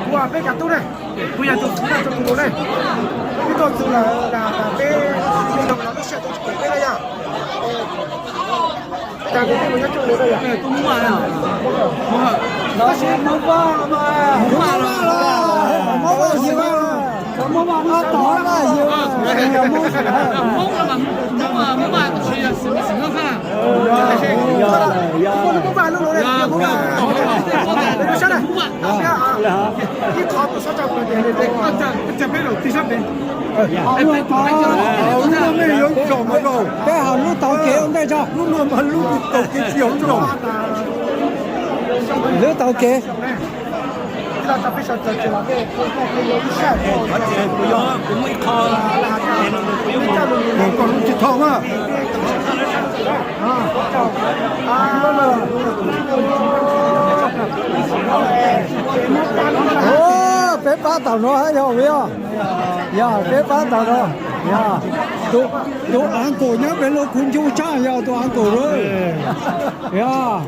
Ua peb cov tub ne, kuv yog tus xwb no rau tus tus ne. Ib tug txwv lawm, peb lub sij hawm tsis peb na yog. Cas tus twg mus nyob coj tus na yog. Tab sis Hmoob Vaj mas, Hmoob Vaj los, Hmoob Vaj mus tod na yog. Hmoob Vaj lub lus ne, Hmoob Vaj. Ib qho tus xob tau tias li. Peb hais lub taug kev ua ntej tso. Lub no mas lub taug kev tsis hauv nroog. Lub taug kev. Koj lub tsis thoj na. Peb pab tawm no hab yog, yog, yog peb pab tawm no, yog. Tus, tus uncle nyob pem no kuv ncu tshaj yog tus uncle na. Yog.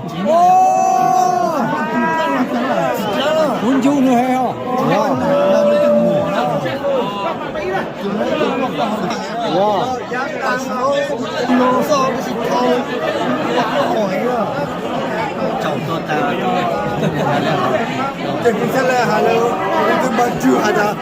Kuv ncu nws he os. Yog. Ces kuv thiaj li hais lawv, kuv twb npaj tswv hais tias